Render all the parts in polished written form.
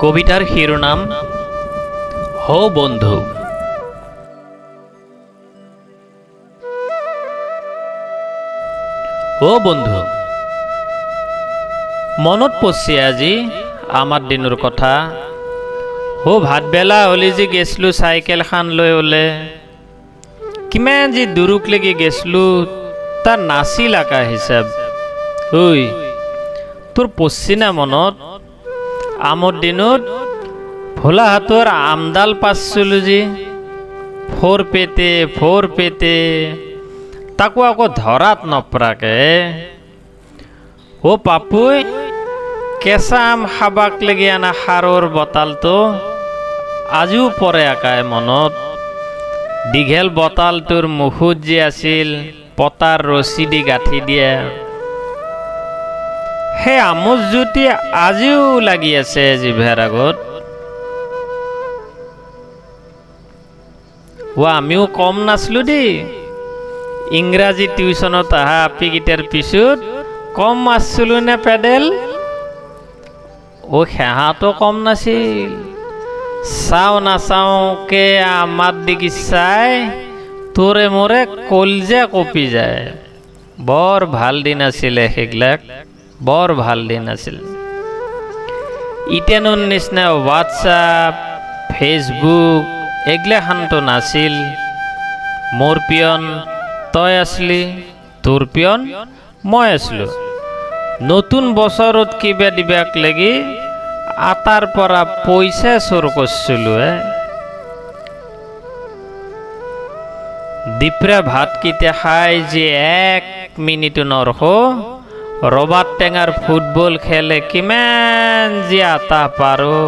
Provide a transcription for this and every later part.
কবিতাৰ শিৰোনাম হো বন্ধু। অ বন্ধু, মনত পৰছে আজি আমাৰ দিনৰ কথা। হো ভাতবেলা হ'লে যে গেছলো চাইকেলখান লৈ ওলে, কিমান যে দূৰক লাগি গেছলো তাৰ নাছিল আকা হিচাপ। ঐ তোৰ পৰছি না মনত আমৰ দিনত ভোলাহাতৰ আমডাল পাচ্ছিলো যে ফোৰ পেতে ফোৰ পেতে, তাকো আকৌ ধৰাত নপৰাকে। অ পাপুই কেঁচা আম খাবাক লাগি আনা সাৰৰ বটালটো আজিও পৰে আকাই মনত। দীঘল বটালটোৰ মুখত যে আছিল পতাৰ ৰছী দি গাঁঠি দিয়া, সেই আমোজ জুতি আজিও লাগি আছে জিভাৰ আগত। অ আমিও কম নাছিলো দেই, ইংৰাজী টিউচনত অহা আপিকেইটাৰ পিছত কম মাৰছিলো নে পেডেল। অ সেহাটো কম নাছিল, চাওঁ নাচাওঁকে আমাৰ দিগি চাই তোৰে মোৰে কলজা কঁপি যায়। বৰ ভাল দিন আছিলে সেইবিলাক, বৰ ভাল দিন আছিল। ইটেনৰ নিচিনা হোৱাটছআপ ফেচবুক এইগিলাখানতো নাছিল। মোৰ পিয়ন তই আছিলি, তোৰ পিয়ন মই আছিলোঁ। নতুন বছৰত কিবা দিবাক লাগি আটাৰ পৰা পইচা চোৰ কৰিছিলোঁ হে। দিপৰা ভাতকেইটা খাই যে এক মিনিটো নৰখ, ৰবাব টেঙাৰ ফুটবল খেলে কিমান যে আটা পাৰো।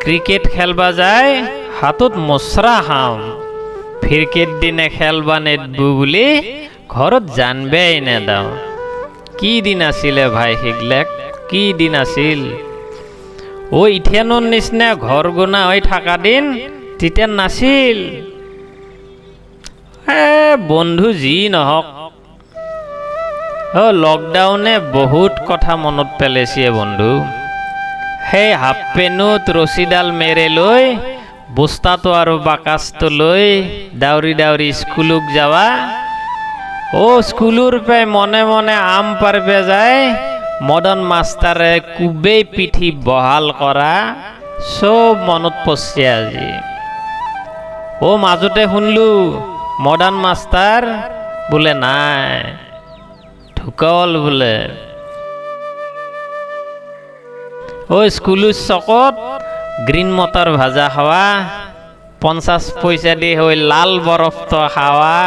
ক্ৰিকেট খেলবা যায় হাতত মচৰা খাম, ফিৰকেট দিনে খেলবা নেদবো বুলি ঘৰত জানবেই নেদাওঁ। কি দিন আছিলে ভাই সেইবিলাক, কি দিন আছিল। অ ইথেনৰ নিচিনা ঘৰ গুণা হৈ থকা দিন তেতিয়া নাছিল। এ বন্ধু যি নহওক, অ লকডাউনে বহুত কথা মনত পেলাইছে বন্ধু। সেই হাফ পেণ্টত ৰছীডাল মেৰে লৈ বস্তাটো আৰু বাকাচটো লৈ দাউৰি দাউৰি স্কুলক যাৱা। অ স্কুলৰ পৰাই মনে মনে আম পাৰিব যায়, মদন মাষ্টাৰে কোবেই পিঠি বহাল কৰা চব মনত পৰছে আজি। অ মাজতে শুনলো মদন মাষ্টাৰ বোলে নাই, ঢুকাল বোলে। অ স্কুলৰ চকত গ্ৰীণ মটৰ ভাজা খাৱা, 50 পইচা দি হৈ লাল বৰফটো খাৱা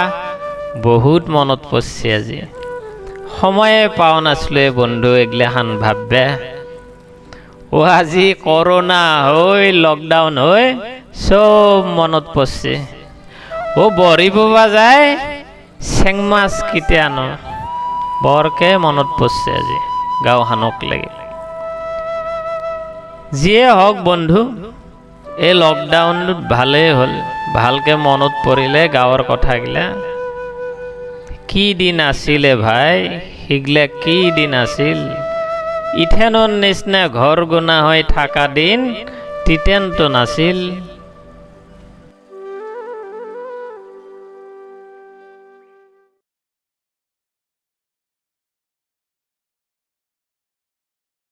বহুত মনত পৰছে আজি। সময়ে পোৱা নাছিলো বন্ধু এইগিলাখান ভাববে। অ আজি কৰোণা হৈ লকডাউন হৈ চব মনত পৰছে। অ বৰি পাবা যায় চেং মাছ কেতিয়া আনো, বৰকে মনত পৰছে আজি গাঁওখনক লাগি। যিয়ে হওক বন্ধু, এই লকডাউনটোত ভালেই হ'ল, ভালকে মনত পৰিলে গাঁৱৰ কথাগিলা। কি দিন আছিলে ভাই সেইগিলা, কি দিন আছিল। ইথেনৰ নিচিনা ঘৰ গুণা হৈ থকা দিন তিতেনটো নাছিল।